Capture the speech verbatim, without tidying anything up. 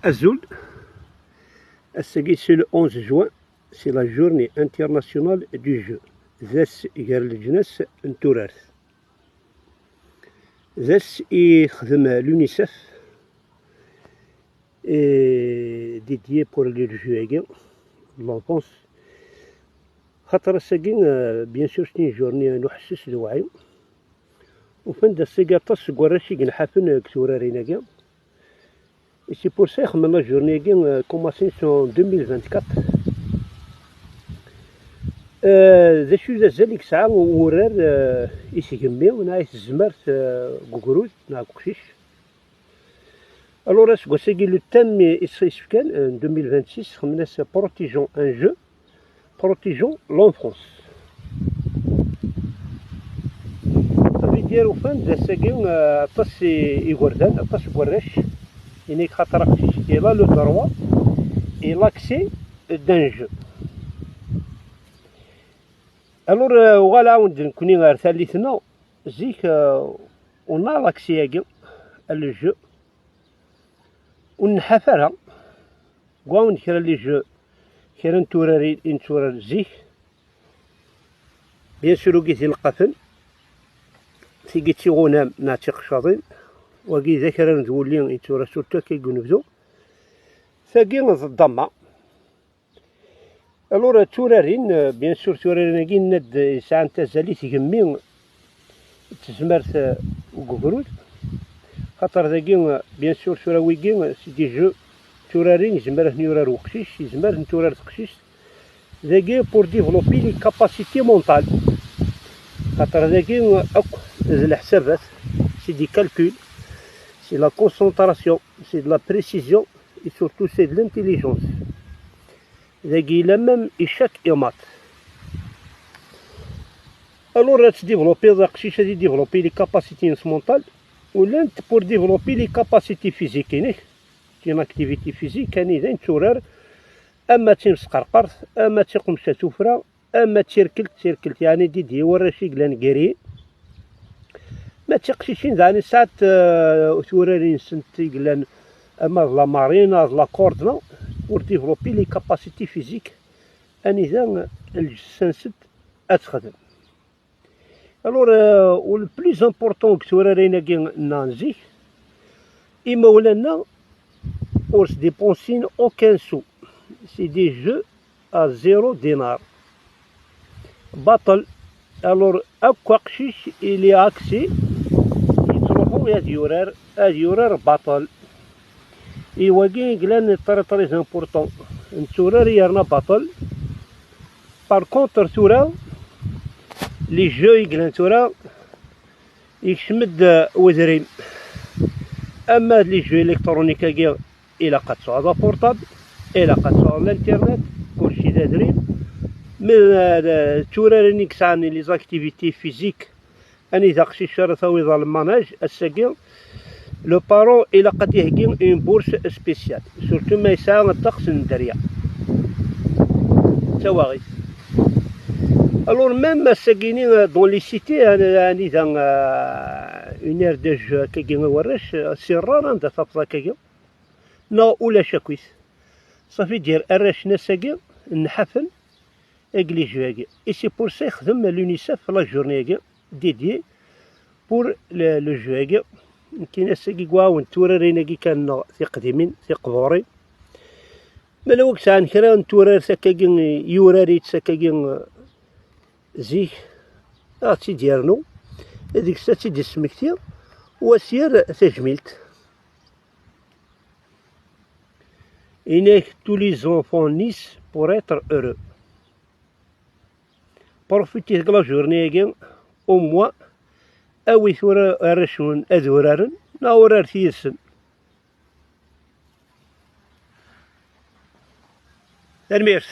Azul. Ass-agi, c'est le onze juin, c'est la journée internationale du jeu. D ass gar leǧnas n turart. D ass i texdem l'UNICEF, et dédié pour le jeu-agi, l'enfance. Xaṭer ass-agi, euh, bien sûr, c'est une journée n uḥesses d uwɛi. Ufan-d ass-agi aṭas seg warrac i yenḥafen deg turarin-agi. Et c'est pour ça i xemmen la journée-agi, euh, commencé en deux mille vingt-quatre. Euh, d acu d azal i yesɛa wurar, euh, i tgemmi neɣ i tezmert, euh, deg ugrud neɣ deg uqcic? Alors, aseggas-agi, le thème i s-, i s-fkan, euh, en deux mille vingt-six, xemmen-as Protégeons un jeu, Protégeons l'enfance. Ça veut dire, ufan-d d ass-agi, euh, aṭas i, igerdan, aṭas n warrac, inek xaṭer aqcic, il a le droit et l'accès d'un jeu. Alors, euh, uɣal ɛawed nekkni ar tallit-nneɣ, zik, euh, on a l'accès-agi, le jeu, ur nḥaf ara, gwa-wen kra les jeux, kra n turarin i netturar zik. Bien sûr, wigi d ileqqafen, tigi d tiɣunam neɣ d tiqeccaḍin, wagi d akrar n wulli i netturar surtout akka i unebdu. Tagi d ddama. Alors, turarin, euh, bien sûr, turarin-agi, nenna-d, sɛant azal i tgemmi n tezmert, euh, deg ugrud. Xaṭer dagi, euh, bien sûr, tura wigi, euh, c'est des jeux, turarin, yezmer ad ten-yurar uqcic, yezmer ad ten-turar teqcict. Dagi, pour développer les capacités mentales. Xaṭer dagi, euh, akk d leḥsabat, c'est des calculs, c'est la concentration, c'est de la précision, et surtout, c'est de l'intelligence. Dagi, il a même échec et maths. Alors, ad développer, aqcic ad développer les capacités mentales, ou llant pour développer les capacités physiques, inek, une activité physique, anida netturar, ama d timesqerqert, ama d tiqemca tufra, ama d tirkelt, tirkelt, yani, dédié i warrac i yellan guerriers. Ma d tiqcicin, daɣen, sɛant, euh, turarin-nsent i yellan, ama d la marine, neɣ d la corde, neɣ pour développer les capacités physiques, anida lǧessa-nsent ad texdem. Alors, euh, le plus important deg turarin-agi n zik, imawlan-nneɣ ur sdépensent aucun sou. C'est des jeux à zéro dinar. Baṭel. Alors, akk aqcic, il est accès, yettruḥu ad yurar, ad yurar baṭel. I wagi i yellan très, très important. Netturar yerna baṭel. Par contre, tura, les jeux i yellan tura, yekcem-d, euh, wedrim. Ama d les jeux électroniques-agi, ilaq ad tesɛuḍ aportable, ilaq ad tesɛuḍ l'internet, kulci d adrim. Mais, euh, turarin i yesɛan les activités physiques, anida aqcic ara tawiḍ ɣer lmanaj, ass-agi, le parent ilaq ad d-iheggi une bourse spéciale, surtout ma yesɛa ddeqs n dderya. D tawaɣit. Alors, même ass-agi-ni, euh, dans les cités, euh, anida, euh, une aire de jeu akkagi i warrac, euh, c'est rare anda tafeḍ akkagi. Neɣ ulac akkit. Ça veut dire, arrac n ass-agi nḥafen deg les jeux-agi. Et c'est pour ça i yexdem l'UNICEF la journée-agi dédiée pour le, le jeu-agi. Nekkini ass-agi gwawen turarin-agi kan neɣ tiqdimin, tiqburin. Ma la wak sɛan kra n turart akkagi, yurar-itt akkagi, eh, zik, ad ɣ-tt-id-yernu, deg-s ad tt-id-yesmekti, u ad s-yerr tajmilt. Inek, tous les enfants naissent pour être heureux. Profitez deg la journée-agi, au moins, awit ura-, arrac-nwen ad uraren, neɣ uraret yid-sen. Tanemmirt.